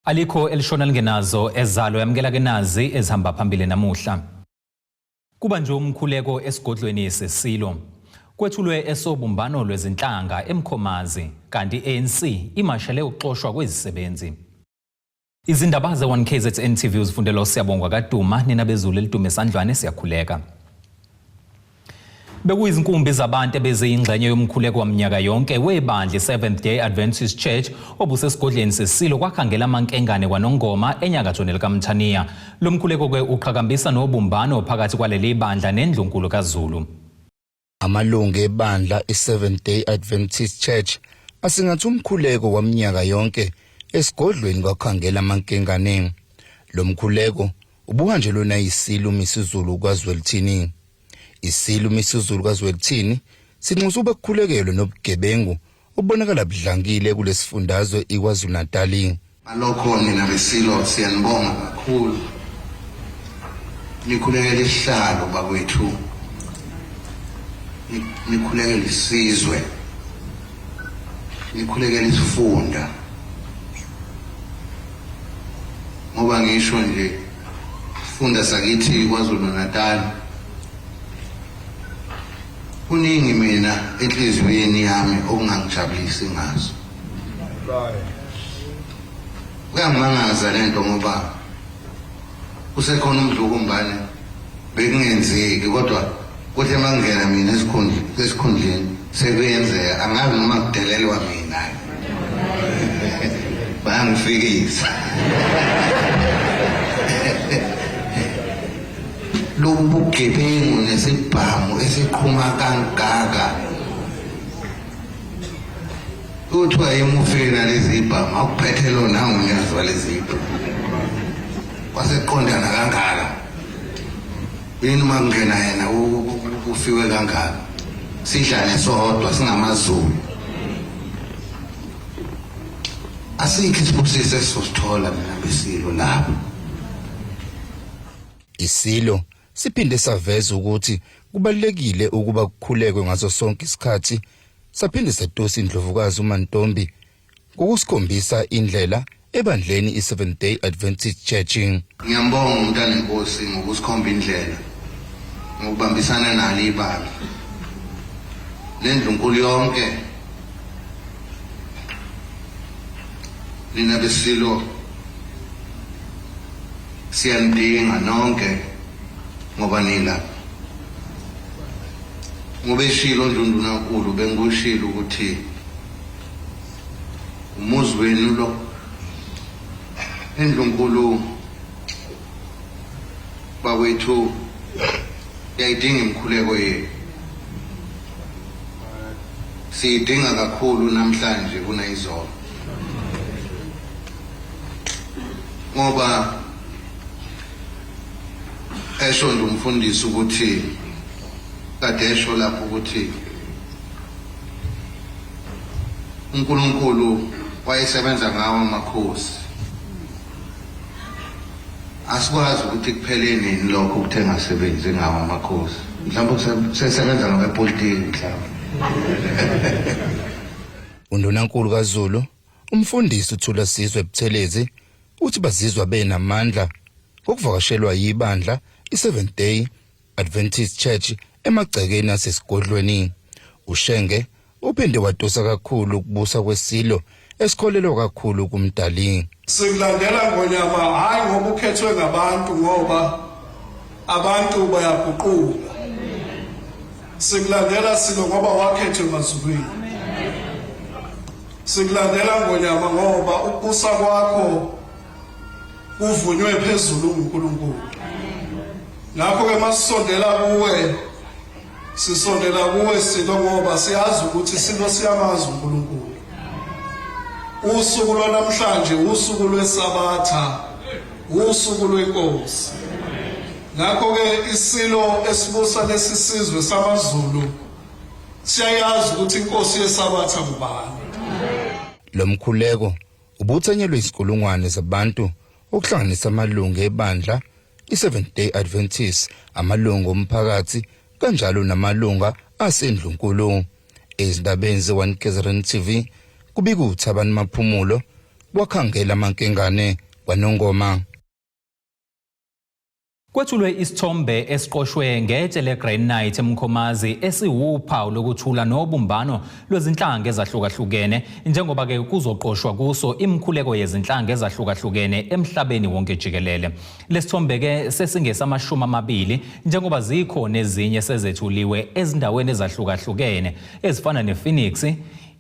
Alikho elishona lingenazo ezalo yamukela ke nazi ezihamba phambili namuhla. Kubanjwe umkhuleko esigodlweni seSilo. Kwethulwe esobumbano lwezinhlanga eMkhomazi kanti i-ANC imashele ukuxoshwa kwezisebenzi. Izindaba ze-1KZN TV uzifundelwa uSiyabongwa kaDuma, nina bezulu elidume esandlwane siyakhuleka. Bekuyizinkumbi zabantu ebeziyingxenye yomkhuleko waminyaka yonke webandla i-Seventh Day Adventist Church obusesigodleni seSilo kwakhangela amankengane kwaNongoma enyakatho nelikaMthaniya. Lo mkhuleko-ke uqhakambisa nobumbano phakathi kwaleli bandla nendlunkulu kaZulu. Amalungu ebandla i-Seventh Day Adventist Church asingatha umkhuleko waminyaka yonke esigodlweni kwakhangela amankengane. Lo mkhuleko ubuhanjelwe nayisilo uMisuzulu kaZwelithini. Isilo uMisuzulu kaZwelithini sinxusa ukuba kukhulekelwe nobugebengu obubonakala budlangile kulesifundazwe iKwaZulu-Natali. Ngalokho nina beSilo siyanibonga kakhulu. Nikhulekela isihlalo bakwethu. Nikhulekela isizwe. Nikhulekela isifunda. Ngoba ngisho nje isifunda sakithi KwaZulu-Natal kuningi mina enhliziyweni yami okungangijabulisi ngaso. Kuyangimangaza lento ngoba kusekhona umdlukumbane bekungenzeki kodwa kuthi makungena mina esikhundleni sekuyenzeka angazi noma kudelelwa mina bayangifikisa lobu bugebengu nesibhamu esiqhuma kangaka kuthiwa imufike nalezi ibhamu akuphethe lona angumnikazi walezi ibhamu kwaseqondana kangaka yini uma kungena yena kufiwe kangaka sidlale sodwa singamaZulu asikho isibusiso esizosithola mina besilo lapho. Isilo siphinde saveza ukuthi kubalulekile ukuba kukhulekwe ngaso sonke isikhathi saphinde satusa indlovukazi uMantombi ngokusikhombisa indlela ebandleni i-Seventh Day Adventist Church. Ngiyambonga umntanenkosi ngokusikhomba indlela ngokubambisana nalo ibandla lendlunkulu yonke nina besilo siyanidinga nonke ngoba nilapha ngoba eshilo ndundunankulu bengushilo ukuthi umuzi wenu lo endlunkulu bakwethu yayidinga imikhuleko yenu siyidinga kakhulu namhlanje kunayizolo ngoba esho nje umfundisi ukuthi kade esho lapho ukuthi uNkulunkulu wayesebenza ngawo amakhosi asikwazi ukuthi kuphele nini lokho ukuthi engasebenzi ngawo amakhosi mhlawumbe sesebenza ngabepolitiki mhlawumbe. Undunankulu kaZulu umfundisi uThulasizwe Buthelezi uthi bazizwa benamandla ngokuvakashelwa yibandla i-Seventh Day Adventist Church emagcekeni asesigodlweni. UShenge uphinde watusa kakhulu ukubusa kweSilo esikholelwa kakhulu kuMdali. Sikulandela Ngonyama hhayi ngoba ukhethwe ngabantu ngoba abantu bayaguquka. Sikulandela Silo ngoba wakhethwe emazulwini. Sikulandela Ngonyama ngoba ukubusa kwakho kuvunywe phezulu nguNkulunkulu. Ngakho-ke masisondela kuwe sisondela kuwe Silo ngoba siyazi ukuthi Silo siyamazi uNkulunkulu. Usuku lwanamhlanje usuku lweSabatha, usuku lwenkosi. Ngakho-ke isilo esibusa lesi sizwe samaZulu siyayazi ukuthi inkosi yeSabatha ngubani. Lo mkhuleko ubuthanyelwe izinkulungwane zabantu okuhlanganisa amalungu ebandla i-Seventh Day Adventist, amalungu omphakathi kanjalo namalunga asendlunkulu. Ezindabeni ze-1 KZN TV kubika uThabani Maphumulo Kwakhangela Mankengane, kwaNongoma. Kwethulwe isithombe esiqoshwe ngetshe le-granite eMkhomazi esiwuphawu lokuthula nobumbano lwezinhlanga ezahlukahlukene, njengoba-ke kuzoqoshwa kuso imikhuleko yezinhlanga ezahlukahlukene emhlabeni wonke jikelele. Lesithombe-ke sesingesamashumi amabili, njengoba zikhona ezinye sezethuliwe ezindaweni ezahlukahlukene ezifana nePhoenix,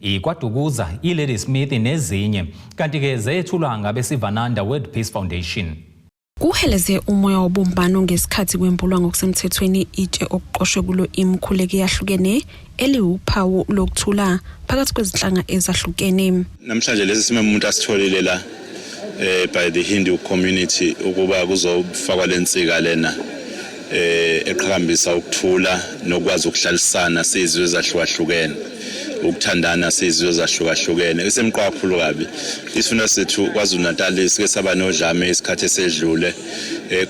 iKwaDukuza, iLadysmith nezinye, kanti-ke zethulwa ngabeSivananda World Peace Foundation. Kuheleze umoya wobumbano ngesikhathi kwembulwa ngokusemthethweni itshe okuqoshwe kulo imikhuleko eyahlukene eliwuphawu lokuthula phakathi kwezinhlanga ezahlukene. Namhlanje lesi simemo umuntu asitholile la by the Hindu community ukuba kuzofakwa lensika lena eqhakambisa ukuthula nokwazi ukuhlalisana sizwe ezahlukahlukene, ukuthandana sizwe ezahlukahlukene. Isemqoka kakhulu kabi isifunda sethu KwaZulu Natal, sike saba nodlame isikhathi esedlule,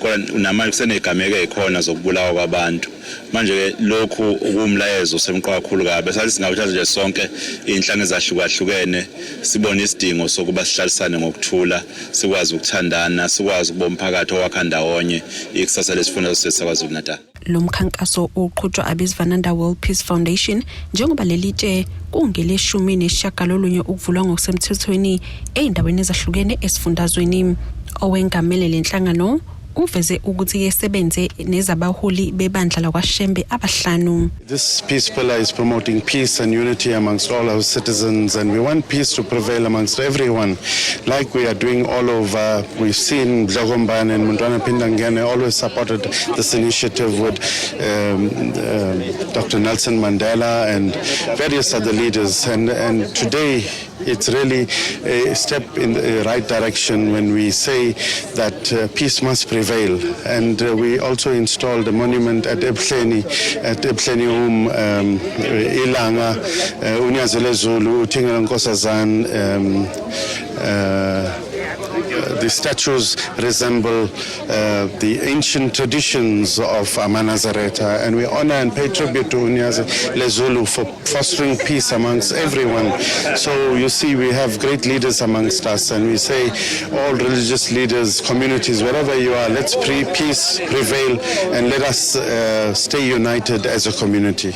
kodwa namanje kusenegameko ezikhona zokubulawa kwabantu. Manje ke lokhu kuwumlayezo osemqoka kakhulu kabi, sathi singawuthatha nje sonke iy'nhlanga ezahlukahlukene sibone isidingo sokuba sihlalisane ngokuthula, sikwazi ukuthandana, sikwazi ukuba umphakathi owakha ndawonye ikusasa lesifunda sethu saKwaZulu Natal. Lo mkhankaso uqhutshwa abeSivananda World Peace Foundation, njengoba leli tshe kungeleshumi nesishiyagalolunye ukuvulwa ngokusemthethweni ey'ndaweni ezahlukene esifundazweni. Owengamele lenhlangano uveze ukuthi yesebenze nezabaholi bebandla lakwaShembe abahlanu. This peace pillar is promoting peace and unity amongst all our citizens, and we want peace to prevail amongst everyone, like we are doing all over. We've seen Dlokombane and Mntwana Phindangene always supported this initiative with Dr. Nelson Mandela and various other leaders, and today it's really a step in the right direction when we say that peace must prevail. And we also installed a monument at Ebuhleni Ilanga, uNyazi Lwezulu, uThingela Nkosazana, the statues resemble the ancient traditions of Amanazaretha, and we honor and pay tribute to uNyazi Lwezulu for fostering peace amongst everyone. So you see, we have great leaders amongst us, and we say all religious leaders, communities, wherever you are, let's peace prevail and let us stay united as a community.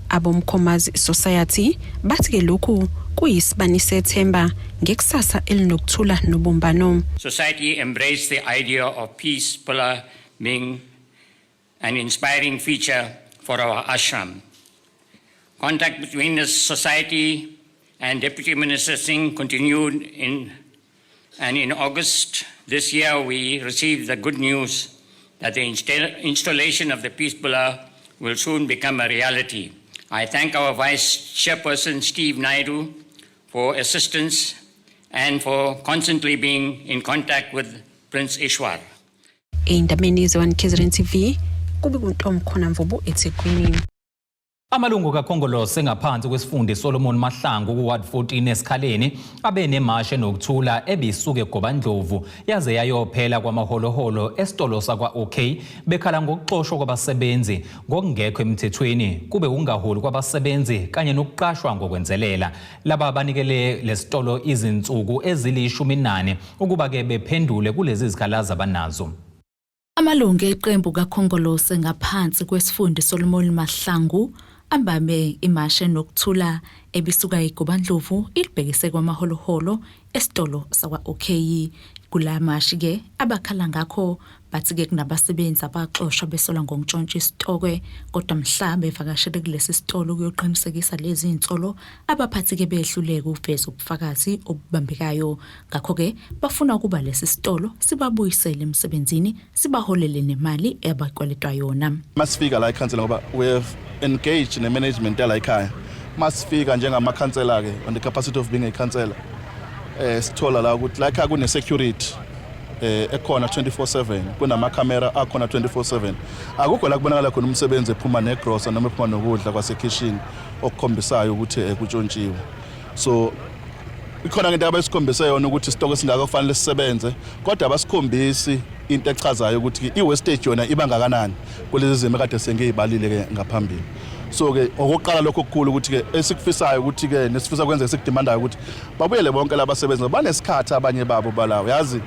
AboMkhomazi Society bathi ke lokhu kuyisibani sethemba ngekusasa elinokuthula nobumbano. Society embraced the idea of peace pillar being an inspiring feature for our ashram. Contact between the society and Deputy Minister Singh continued in, and in August this year we received the good news that the installation of the peace pillar will soon become a reality. I thank our Vice Chairperson Steve Naidu for assistance and for constantly being in contact with Prince Ishwar. Ey'ndabeni ze-1 KZN TV, kube kuntomkhona Mvubu eThekwini. Amalungu kaKhongolose ngaphansi kwesifunda Solomon Mahlangu ku-Ward 14 eSikhaleni abe nemashe nokuthula ebisuke eGobandlovu yaze yayophela kwamaholoholo esitolo sakwa-OK, bekhala ngokuxoshwa kwabasebenzi ngokungekho emthethweni, kube ukungaholi kwabasebenzi kanye nokuqashwa ngokwenzelela. Laba banikele lesitolo izinsuku ezilishumi nane ukuba-ke bephendule kulezi zikhalazo abanazo. Amalungu eqembu kaKhongolose ngaphansi kwesifunda Solomon Mahlangu ambame imashe nokuthula ebisuka eGobandlovu ilibhekise kwamaholoholo esitolo sakwa OK. Kula mashi ke abakhala ngakho bathi ke kunabasebenzi abaxoshwa besolwa ngokuntshontsha isitokwe, kodwa mhla bevakashele kulesi sitolo kuyoqinisekisa lezi insolo, abaphathi ke behluleka ukuveza ubufakazi obubambekayo. Ngakho ke bafuna ukuba lesi sitolo sibabuyisele emsebenzini, sibaholele nemali abakweletwa yona. Masifika la ekhansela, ngoba we have engaged ne-management yala ekhaya, masifika njengamakhansela ke on the capacity of being a councillor, sithola la ukuthi la ekhaya kune security ekhona 24/7, kunamakhamera akhona 24/7. Akukho la kubonakala khona umsebenzi ephuma negrosa noma ephuma nokudla kwasekhishini okukhombisayo ukuthi kutshontshiwe. So ikhona into abasikhombise yona ukuthi isitoko esingaka kufanele sisebenze, kodwa abasikhombisi into echazayo ukuthi i-wastage yona iba ngakanani kulezi zimo ekade sengiyibalile ke ngaphambili. So ke okokuqala lokho okukhulu ukuthi ke esikufisayo ukuthi ke nesifisa kwenzeka sikudemandayo ukuthi babuyele bonke labasebenzi banesikhathi abanye babo balawo yazi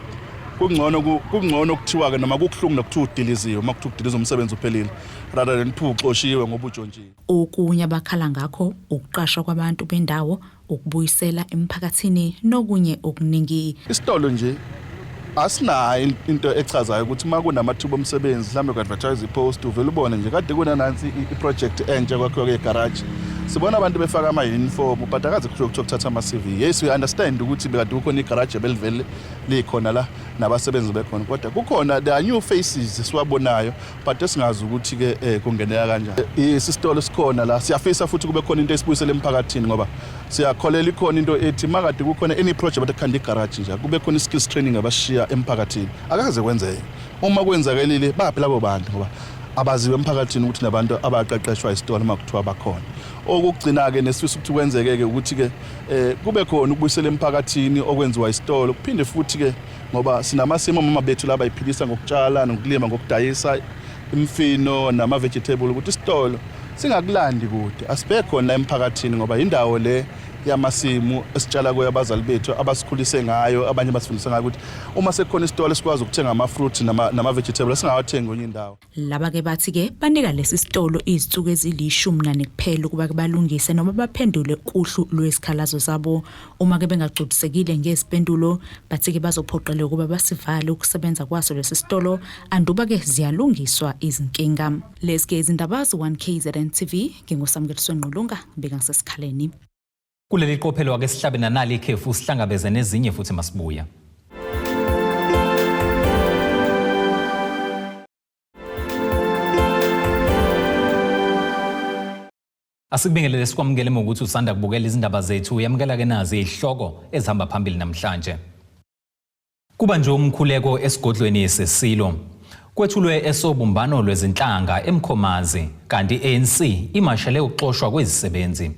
kungcono kungcono kuthiwa ke noma kukuhlungu nokuthiwa udiliziwe uma kuthiwa udiliza umsebenzi uphelile rather than kuthiwa uxoshiwe ngoba utshontshile. Okunye abakhala ngakho ukuqashwa kwabantu bendawo, ukubuyisela emphakathini nokunye okuningi. Isitolo nje asinayo into echazayo ukuthi uma kunamathuba omsebenzi mhlawumbe ku-advertise i-post uvele ubone nje kade kunanansi i-project entsha kwakhiwa kegaraji sibona abantu befaka ama-uniform but akaze kuthiwe kuthiwa kuthatha ama-CV. Yes, we understand ukuthi bekade kukhona igaraji ebelivele likhona la nabasebenzi bekhona kodwa kukhona there are new faces esiwabonayo but esingazi ukuthi ke eh, kungeneka kanjani. Isitolo sikhona la siyafisa futhi kube khona into esibuyisele emphakathini ngoba siyakholela ikhona into ethi makade kukhona any project bathi khanda igaraji nje kube khona i-skills training abashiya emphakathini akaze kwenzeke. Uma kwenzakelile baphi labo bantu ngoba abaziwe emphakathini ukuthi nabantu abaqeqeshwa isitolo uma kuthiwa bakhona. Okugcina-ke nesifisa ukuthi kwenzeke-ke ukuthi-ke um kube khona ukubuyisela emphakathini okwenziwa isitolo kuphinde futhi-ke ngoba sinamasimu omama bethu laba yiphilisa ngokutshala nokulima ngokudayisa imfino nama-vegetable ukuthi isitolo singakulandi kude asibheke khona emphakathini ngoba indawo le yamasimu esitshala kuyo abazali bethu abasikhulise ngayo abanye basifundise ngayo ukuthi uma sekukhona isitolo esikwazi ukuthenga ama-fruit nama-vegetable singawathengi kwenye indawo. Laba ke bathi ke banika lesi sitolo izinsuku ezilishumi nane kuphela ukuba ke balungise noma baphendule kuhlu lwezikhalazo zabo. Uma ke bengagculisekile ngezimpendulo bathi ke bazophoqeleka ukuba basivale ukusebenza kwaso lesi sitolo anduba ke ziyalungiswa izinkinga. Lezi ke izindaba ze-1 KZN TV nginguSamukeliso Ngqulunga ngibika ngisesikhaleni. Kuleli qophelo ake sihlabe nanali ikhefu sihlangabeze nezinye futhi masibuya. Asikubingelele sikwamukele ngokuthi usanda kubukela izindaba zethu uyamukela ke nazi izihloko ezihamba phambili namhlanje. Kuba nje umkhuleko esigodlweni sesilo. Kwethulwe esobumbano lwezinhlanga eMkhomazi kanti ANC imashele ukuxoshwa kwezisebenzi.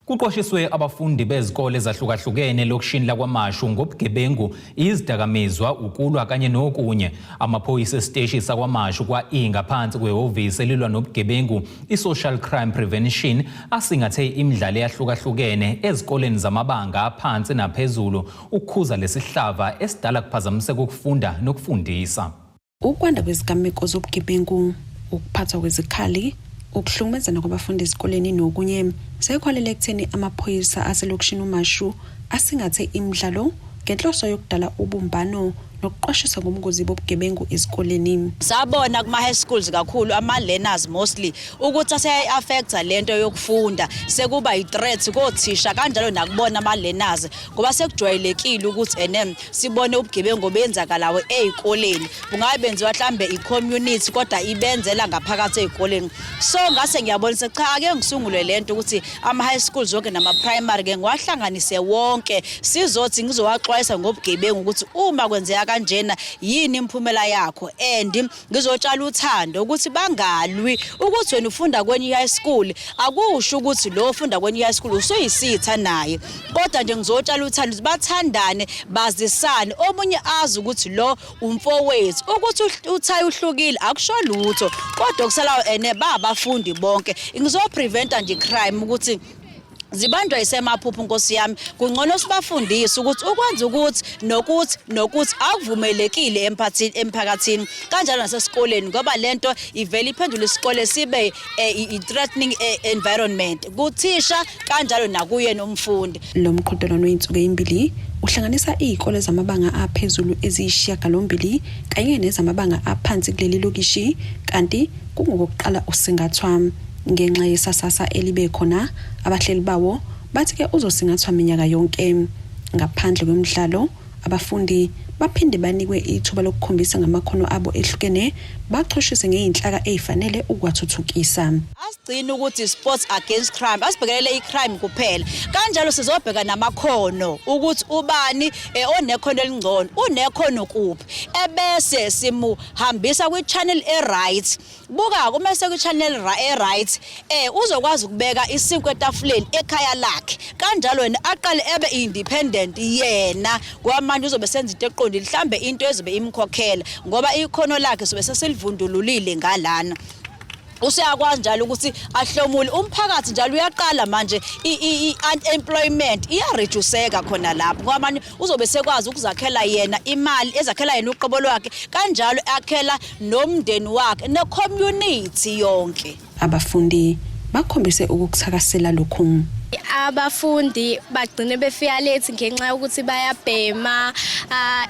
Kuqoshiswe abafundi bezikole ezahlukahlukene elokishini lakwaMashu ngobugebengu, izidakamizwa, ukulwa kanye nokunye. Amaphoyisa esiteshi sakwaMashu kwa-E ngaphansi kwehhovisi elilwa nobugebengu i-Social Crime Prevention asingathe imidlalo eyahlukahlukene ezikoleni zamabanga aphansi naphezulu ukukhuza lesihlava esidala kuphazamiseka ukufunda nokufundisa. Ukwanda kwezigameko zobugebengu, ukuphathwa kwezikhali, ukuhlukumezana kwabafundi ezikoleni nokunye sekuholele ekutheni amaphoyisa aselokishini uMashu asingathe imidlalo ngenhloso yokudala ubumbano nokuqwashisa ngobungozi bobugebengu ezikoleni. Sabona kuma-high schools kakhulu ama-learners mostly ukuthi aseyayi-affecta lento yokufunda sekuba yi-threat kothisha kanjalo nakubona ama-learners ngoba sekujwayelekile ukuthi ene sibone ubugebengu obenzakalayo ey'koleni bungabe benziwa mhlambe i-community kodwa ibenzela ngaphakathi ey'koleni. So ngase ngiyabonisa cha ake ngisungule lento ukuthi ama-high schools wonke nama-primary ke ngiwahlanganise wonke sizothi ngizowaxwayisa ngobugebengu ukuthi uma kwenzeka kanjena yini imiphumela yakho and ngizotshala uthando ukuthi bangalwi ukuthi wena ufunda kwenye high school akusho ukuthi lo ufunda kwenye high school usuyisitha naye kodwa nje ngizotshala uthando ukuthi bathandane bazisane omunye azi ukuthi lo umfowethu ukuthi uthayi uhlukile akusho lutho kodwa kusalayo ene babafundi bonke ngizopreventa nje crime ukuthi zibanjwa isemaphupho nkosi yami kungcono sibafundise ukuthi ukwenza ukuthi nokuthi nokuthi akuvumelekile emphathini emphakathini kanjalo nasesikoleni ngoba lento ivele iphendule isikole sibe eh, i-threatening eh, environment kuthisha kanjalo nakuyena umfundi. Lo mqhudelwano wey'nsuku ey'mbili uhlanganisa iy'kole zamabanga aphezulu eziyisishiyagalombili kanye nezamabanga aphansi kuleli lokishi kanti kungokokuqala usingathwa. Ngenxa yesasasa elibe khona, abahleli bawo bathi-ke uzosingathwa minyaka yonke. Ngaphandle kwemidlalo, abafundi baphinde banikwe ithuba lokukhombisa ngamakhono abo ehlukene bachoshise ngey'nhlaka ey'fanele ukuwathuthukisa. Asigcini ukuthi sports against crime, asibhekelele i-crime kuphela. Kanjalo sizobheka namakhono ukuthi ubani eh, onekhono elingcono, unekhono kuphi, ebese simuhambisa kwi-channel e-right. Buka uma esekwi-channel e-right eh uzokwazi ukubeka isinkwa etafuleni ekhaya lakhe. Kanjalo yena aqale ebe independent yena ngoba manje uzobe senza into eqondile mhlambe into ezobe imkhokhela ngoba ikhono lakhe sobe sesilivundululile ngalana. Useyakwazi njalo ukuthi ahlomule umphakathi njalo. Uyaqala manje, i-unemployment iyareduceka khona lapho, ngoba manje uzobe sekwazi ukuzakhela yena imali, ezakhela yena uqobo lwakhe, kanjalo akhela nomndeni wakhe ne-community yonke. Abafundi bakhombise ukukuthakasela lokhu. Abafundi bagcine befika late ngenxa yokuthi bayabhema,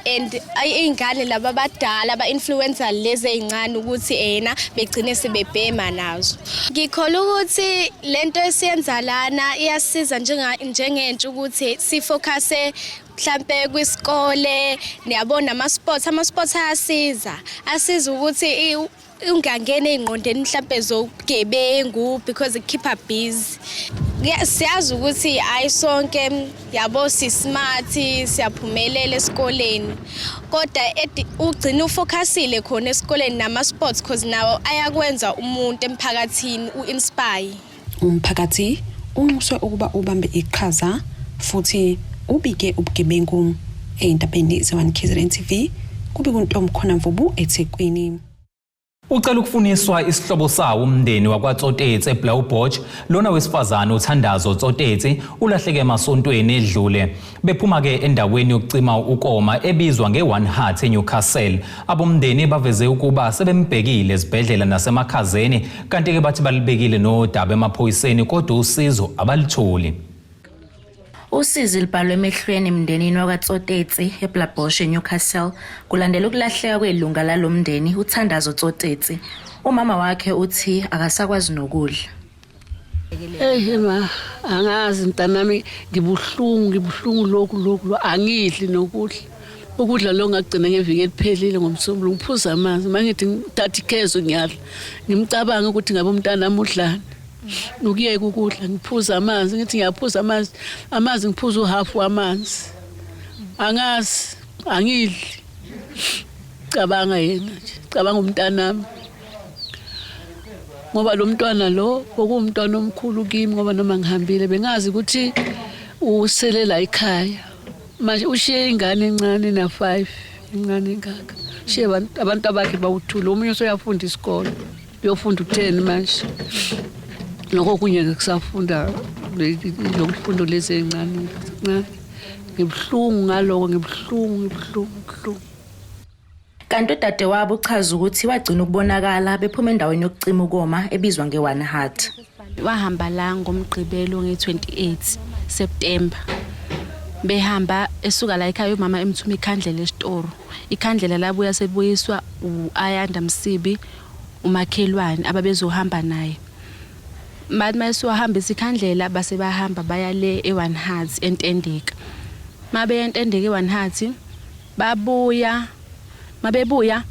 and iy'ngane laba abadala ba-influencer lezi ey'ncane ukuthi ena begcine sebebhema nazo. Ngikholwa ukuthi lento esiyenza lana iyasiza njengentsha ukuthi sifocuse mhlampe kwisikole, niyabona, ama-sports, ama-sports ayasiza, asiza ukuthi ungangeni ey'ngqondweni mhlampe zobugebengu because keep busy. Siyazi ukuthi hayi sonke, yabo, si-smart, siyaphumelela esikoleni, kodwa ugcine ufocusile khona esikoleni nama-sports, cause nawo ayakwenza umuntu emphakathini u-inspire. Umphakathi unxuswe ukuba ubambe iqhaza futhi ubike ubugebengu. Ey'ndabeni ze-1 KZN TV, kube kuntombi khona Mvubu, eThekwini. Ucela ukufuniswa isihlobo sawo umndeni wakwaTsotetsi eBlaauwbosch. Lona wesifazane, uThandazo Tsotetsi, ulahleke emasontweni edlule bephuma-ke endaweni yokucima ukoma ebizwa nge-One Heart eNewcastle. Abomndeni baveze ukuba sebembhekile ezibhedlela nasemakhazeni, kanti-ke bathi balibekile nodaba emaphoyiseni, kodwa usizo abalitholi. Usizi libhalwe emehlweni emndenini wakwaTsotetsi eBlaauwbosch eNewcastle kulandela ukulahleka kwelunga lalo mndeni, uThandazo Tsotetsi. Umama wakhe uthi akasakwazi nokudla. Hey ma, angazi mntanami, ngibuhlungu, ngibuhlungu lokhu lokhu, angidli nokudla. Ukudla lo ngagcina ngeviki eliphelile ngomsombuluko. Ngiphuza amanzi, mangithi ngithatha ikhezo ngiyadla. Ngimcabanga ukuthi ngabe umntanami udlani. Ukuyeka ukudla, ngiphuza amanzi, ngithi ngiyaphuza amanzi, amanzi ngiphuza uhafu wamanzi. Angazi, angidli. Cabanga yena nje, cabanga umntanami. Ngoba lo mntwana lo okuwumntwana omkhulu kimi, ngoba noma ngihambile bengazi ukuthi usele la ekhaya. Manje ushiye ingane encane na-5, incane engaka, ushiye abantu abakhe bawuthule. Omunye useyafunda isikole, uyofunda u-10 manje, lokho kunye kusafunda lokufundo lezi ey'ncane ncane. Ngibuhlungu ngaloko, ngibuhlungu, ngibuhlungu, ngibuhlungu. Kanti udadewabo uchaza ukuthi wagcina ukubonakala bephuma endaweni yokucima ukoma ebizwa nge-One Heart. Wahamba la ngoMgqibelo nge-28 September, behamba esuka la ekhaya, umama emthuma ikhandlela esitoro. Ikhandlela labuya sebuyiswa u-Ayanda Msibi, umakhelwane ababezohamba naye. Bathi mayesiwahambisa ikhandlela, base bahamba baya le e-One Heart eNtendeka. Mabeya eNtendeka e-One Heart, babuya. Mabebuya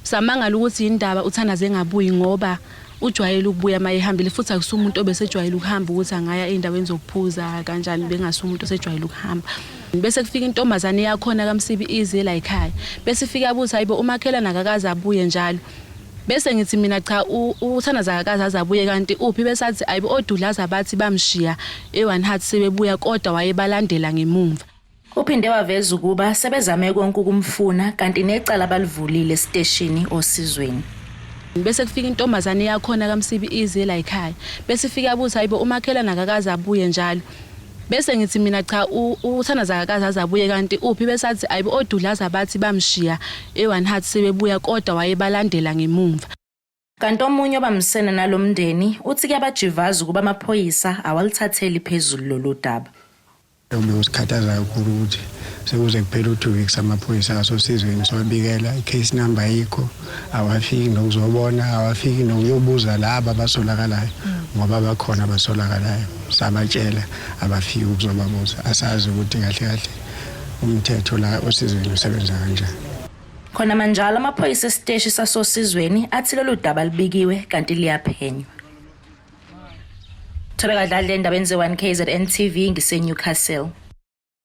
samangala ukuthi indaba uThandazo engabuyi, ngoba ujwayele ukubuya uma ehambile, futhi akusumuntu obesejwayele ukuhamba ukuthi angaya ey'ndaweni zokuphuza kanjani, bengasumuntu umuntu osejwayele ukuhamba. Bese kufika intombazane yakhona kaMsibi, ize la ekhaya, bese ifika abuthi, hayibo, umakhelwane akakaze abuye njalo. Bese ngithi mina, cha, uThandazo akakaze aze abuye, kanti uphi? Bese athi, ayibo, odudlaza bathi bamshiya e-One Heart sebebuya, kodwa wayebalandela ngemumva. Uphinde waveza ukuba sebezame konke ukumfuna, kanti necala balivulile esiteshini Osizweni. Bese kufika intombazane yakhona kaMsibi, ize la ekhaya, bese ifika abuthi, hayibo, umakhelwane akakaze abuye njalo. Bese ngithi mina, cha, uThandazo akakaze aze abuye, kanti uphi? Bese athi, ayibo, odudlaza bathi bamshiya e-One Heart sebebuya, kodwa wayebalandela ngemumva. Kanti omunye obambisene nalo mndeni uthi kuyabajivaza ukuba amaphoyisa awalithatheli phezulu lolu daba. Bekusikhathaza kakhulu ukuthi sekuze kuphela u-2 weeks, amaphoyisa asoSizweni siwabikela, i-case number ayikho, awafiki nokuzobona, awafiki nokuyobuza laba abasolakalayo, ngoba bakhona abasolakalayo, sabatshela, abafiki ukuzobabuza. Asazi ukuthi kahle kahle umthetho la oSizweni usebenza kanjani. Khona manjalo, amaphoyisa esiteshi sasoSizweni athi lolu daba libikiwe kanti liyaphenywa. Thobeka Dladla, endabeni ze-1 KZN TV, ngise-Newcastle.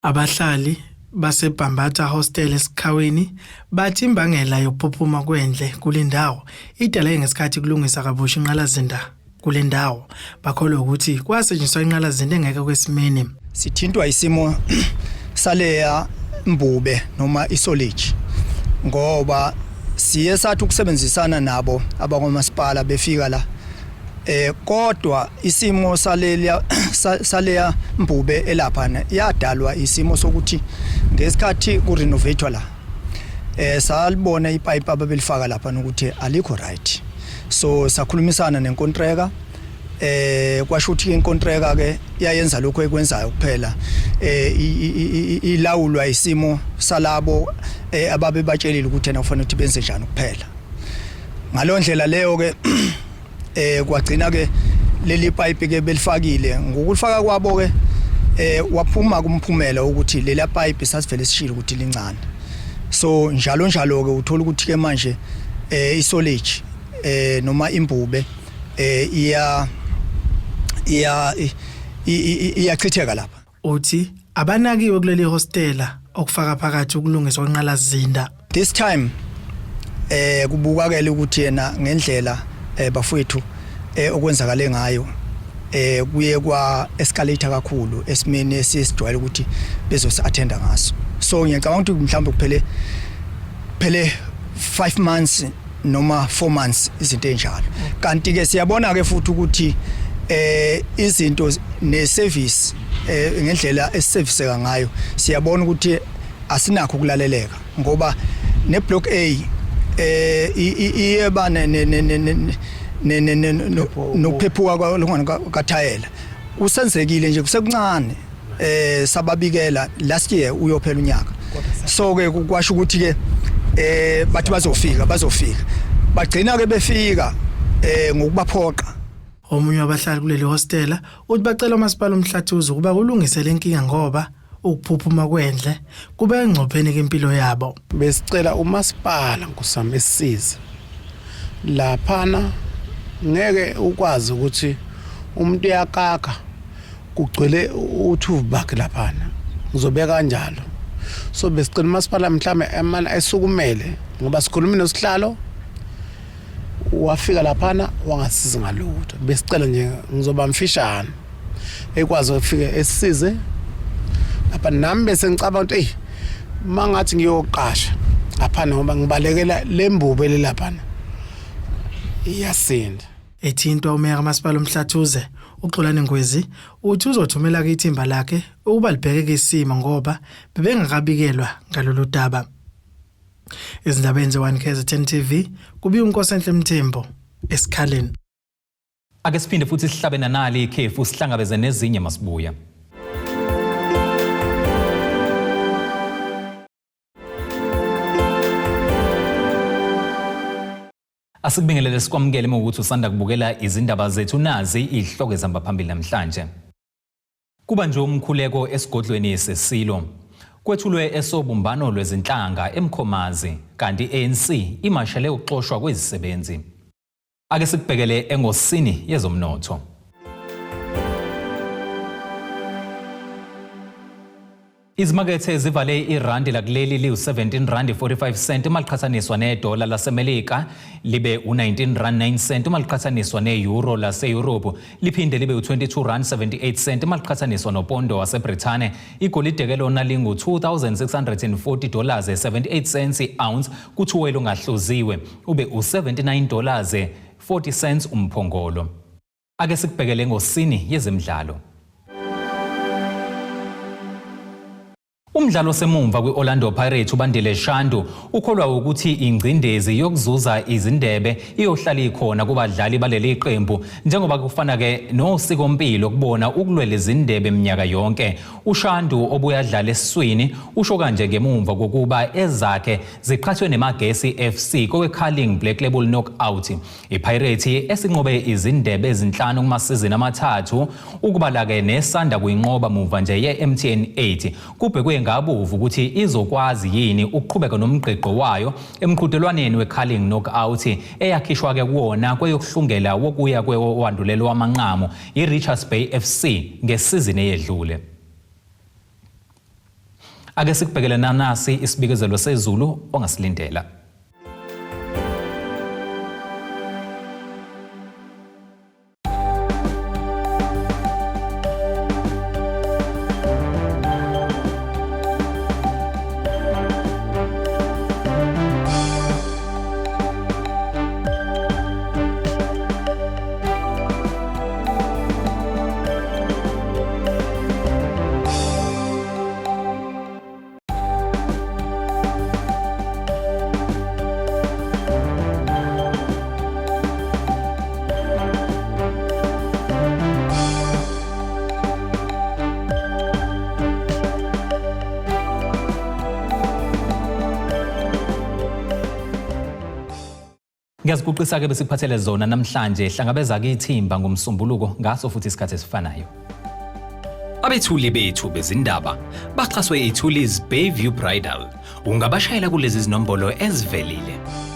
Abahlali baseBhambatha Hostel eSikhaweni bathi imbangela yokuphuphuma kwendle kule ndawo idaleke ngesikhathi kulungisa kabusha inqalazinda kule ndawo. Bakholwa ukuthi kwasetshenziswa inqalazinda engekho kwesimeni. Sithintwa isimo saleya mbube noma isolage, ngoba siye sathi ukusebenzisana nabo abakwamasipala, befika la. Kodwa isimo saleliya saleya mbube elaphana yadalwa isimo sokuthi ngesikhathi ku renovate la salibona ipipe ababelifaka lapha ukuthi alikho right, so sakhulumisana nenkontreka, kwasho ukuthi inkontreka ke iyayenza lokho ekwenzayo kuphela, ilawulwa isimo salabo ababe batshelile ukuthi ena kufanele ukuthi benze njani kuphela. Ngalo ndlela leyo ke kwagcina ke leli pipe ke belifakile. Ngokulifaka kwabo ke waphuma kumphumela ukuthi lela pipe sasivele sishilo ukuthi lincane. So njalo njalo ke uthola ukuthi ke manje isolage noma imbube iya iya iyachitheka lapha. Uthi abanakiwe kuleli hostela, okufaka phakathi ukulungiswa kwenqalasizinda. This time kubukakela ukuthi yena ngendlela bafowethu okwenzakale ngayo kuye kwa escalate kakhulu esimeni esisijwayele ukuthi bezosi attenda ngaso. So ngiyacabanga ukuthi mhlawumbe kuphele phele 5 months noma 4 months, izinto enjalo. Kanti ke siyabona ke futhi ukuthi izinto ne service, ngendlela esiserviseka ngayo, siyabona ukuthi asinakho ukulaleleka, ngoba ne block A iyeba ne ne ne ne nokuphephuka kwalungana kathayela kusenzekile nje kusekuncane. Sababikela last year, uyophela unyaka. So ke kwasho ukuthi ke bathi bazofika, bazofika, bagcina ke befika ngokubaphoqa. Omunye wabahlali kuleli hostela uthi bacela umasipala uMhlathuze ukuba kulungise le nkinga, ngoba ukuphuphuma kwendle kube engcopheni kempilo yabo. Besicela umasipala, nkosami, esisize laphana. Ngeke ukwazi ukuthi umuntu uyakaka, kugcwele uthuvi bakhe laphana, ngizobeka kanjalo. So besicela umasipala mhlawumbe emane esukumele, ngoba sikhuluma nosihlalo, wafika laphana wangasiza ngalutho. Besicela nje, ngizoba mfishane, ekwazi ukufika esisize lapha. Nami bese ngicabanga ukuthi eyi, mangathi ngiyoqasha ngaphana, ngoba ngibalekela lembube lelaphana iyasinda. Ethintwa umeya kamasipala uMhlathuze uXolani Ngwezi uthi uzothumela ke ithimba lakhe ukuba libheke isimo, ngoba bebengakabikelwa ngalolu daba. Ezindabeni ze-1 KZN TV kubi uNkosenhle Mthembu esikhaleni. Ake siphinde futhi sihlabe nanali ikhefu, sihlangabeze nezinye masibuya. Asikubingelele, sikwamukele uma ukuthi usanda kubukela izindaba zethu. Nazi izihloko ezihamba phambili namhlanje. Kuba nje umkhuleko esigodlweni sesilo. Kwethulwe esobumbano lwezinhlanga eMkhomazi, kanti ANC imashele ukuxoshwa kwezisebenzi. Ake sikubhekele engosini yezomnotho. Izimakethe zivale irandi lakuleli liwu-17 rand 45 cent uma liqhathaniswa nedola laseMelika, libe u-19 rand 9 cent uma liqhathaniswa ne-euro lase-Europe, liphinde libe u-22 rand 78 cent uma liqhathaniswa nopondo waseBrithane. Igolide ke lona lingu-2640 dollars 78 cents i-ounce, kuthiwe lungahluziwe ube u-79 dollars 40 cents umphongolo. Ake sikubhekele ngosini yezemidlalo. Umdlalo osemumva kwi-Orlando Pirates uBandile Shandu ukholwa ukuthi ingcindezi yokuzuza izindebe iyohlala ikhona kubadlali baleli qembu, njengoba kufana ke nosikompilo kubona ukulwela izindebe iminyaka yonke. UShandu obuya adlala esiswini usho kanje ngemumva kokuba ezakhe ziqhathwe neMagesi FC kowe-Carling Black Label Knockout. IPirates esinqobe izindebe ezinhlanu kumasizini amathathu, ukubala-ke nesanda kuyinqoba muva nje ye-MTN 8, kubhekwe ngabovu ukuthi izokwazi yini ukuqhubeka nomgqigqo wayo emqhudelwaneni we-Carling Knockout, eyakhishwa-ke kuwona kweyokuhlungela wokuya kwewandulelo wamanqamu i-Richards Bay FC ngesizini eyedlule. Ake sikubhekele nanasi isibikezelo sezulu ongasilindela. Ngiyaziguqisa-ke besikuphathele zona namhlanje. Hlangabeza-ke ithimba ngoMsombuluko ngaso futhi isikhathi esifanayo. Abethuli bethu bezindaba baxhaswe iThulis Bayview Bridal. Ungabashayela kulezi zinombolo ezivelile.